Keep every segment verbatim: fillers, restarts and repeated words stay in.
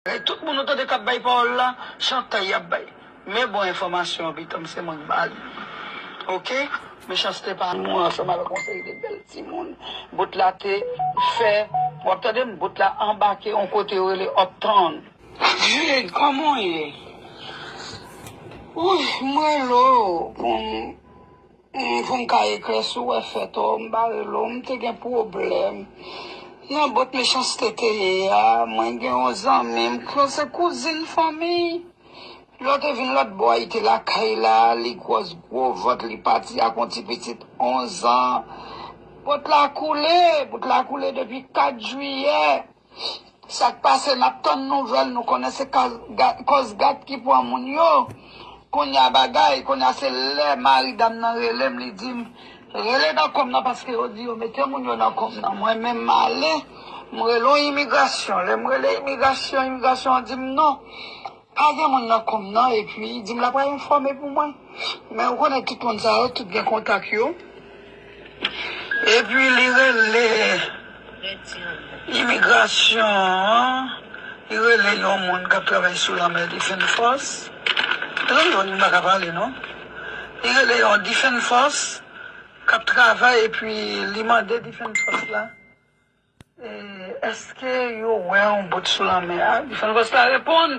Tout moun ou tande k ap bay pawòl la, chantay y ap bay. Men bon enfòmasyon an, pitanm, se mwen k ba li. Oke? Mechanste pa nou ansanm avèk yon seri de bèl timoun. Bout la te fè, w ap tande m, bout la anbake yon kote yo rele Uptown. Hey, kòman w ye? Wi, m rele w pou m, m, pou m ka eklèsi w wè fèt ou, m pa rele w, m te gen pwoblèm. Nan bòt Mechanste te ye a, mwen gen yon zanmi m, se kouzin fanmi. Lè w te vin lòt bò a, li te lakay la, li gwòs gwo vant, li pati ak yon ti pitit onz an. Bòt la koule, bòt la koule depi kat jiyè. Sa k pase, n ap tann nouvèl, nou konnen se kaz ga-, kòz gat ki pran moun yo. Kounye a bagay, kounye a se lè mari dam nan rele m, li di m, rele nan kòm nan paske yo di yo mete moun yo nan kòm nan. Mwen menm m ale, m rele yon imigrasyon. Lè m rele imigrasyon, imigrasyon an di m non. Pa gen moun nan kòm nan, epi li di m l ap al enfòme pou mwen. Men ou konnen tout moun sa yo, tout gen kontak yo. Epi li rele imigrasyon an, li rele yon moun k ap travay sou lanmè Defenn Fòs. Rele yon moun pa ka pale non. Li rele yon Defenn Fòs k ap travay epi li mande Defenn Fòs la. E, èske yo wè yon bòt sou lanmè a? Defenn Fòs la reponn,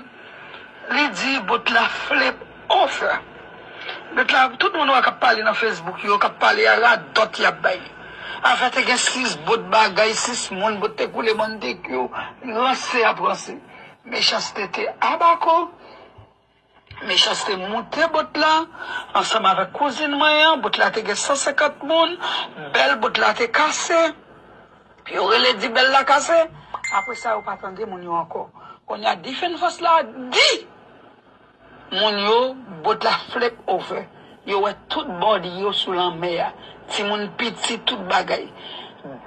li di bòt la flip over. Bòt la, tout moun wè k ap pale nan Facebook yo, k ap pale a radòt y ap bay. Afè te gen sis bòt bagay, sis moun, bòt te koule bann dekyou, ranse ap ranse. Mechanste te abako. Mechanste moute bòt la ansanm avèk kouzin mwen an. Bòt la te gen san senkant moun. Bèl bòt la te kase. Yo rele di bèl la kase. Apre sa, yo pa tande moun yo ankò. Kounye a, Defenn Fòs la di moun yo, bòt la flip over. Yo wè tout bòdi yo sou lanmè a. Timoun piti, tout bagay.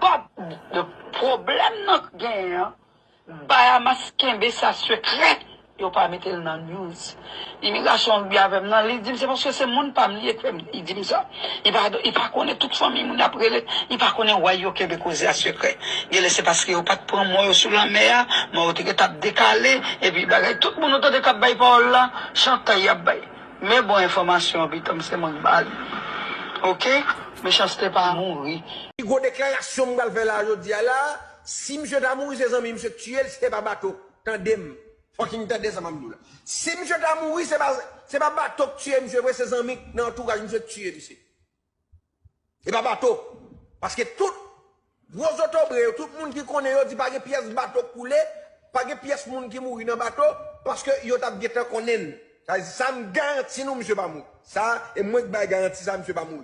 But, pwoblèm nan genyen an, Bahamas kenbe sa sekrè. Yo pa mete l nan news. Imigrasyon an byen avè m nan, li di m se paske se moun pa m li ye k fè m, li di m sa. Li pa, li pa konnen tout fanmi moun y ap rele, li pa konnen why yo kenbe koze a sekrè. Genlè se paske yo pa t pran mò yo sou lanmè a, mò yo te gentan ap dekale, epi bagay tout moun ou tande k ap bay pawòl la, chantay y ap bay. Men bon enfòmasyon an, pitanm, se mwen k ba li. Oke? Mechanste pa mouri. Pi gwo deklarasyon m pral fè la jodi a la, si misye ta mouri, se zanmi misye k tiye l, se pa bato. Tande m. Fucking tande sa m ap di w la. Si misye ta mouri, se pa, se pa bato k tiye misye vre, se zanmi k nan antouraj misye k tiye misye. E pa bato. Paske tout gwo zotobre yo, tout moun ki konnen yo di pa gen pyès bato k koule, pa gen pyès moun ki mouri nan bato, paske yo t ap gentan konnen l. Sa, sa m garanti nou, misye pa mouri. Sa, e mwen k bay garanti sa, misye pa mouri.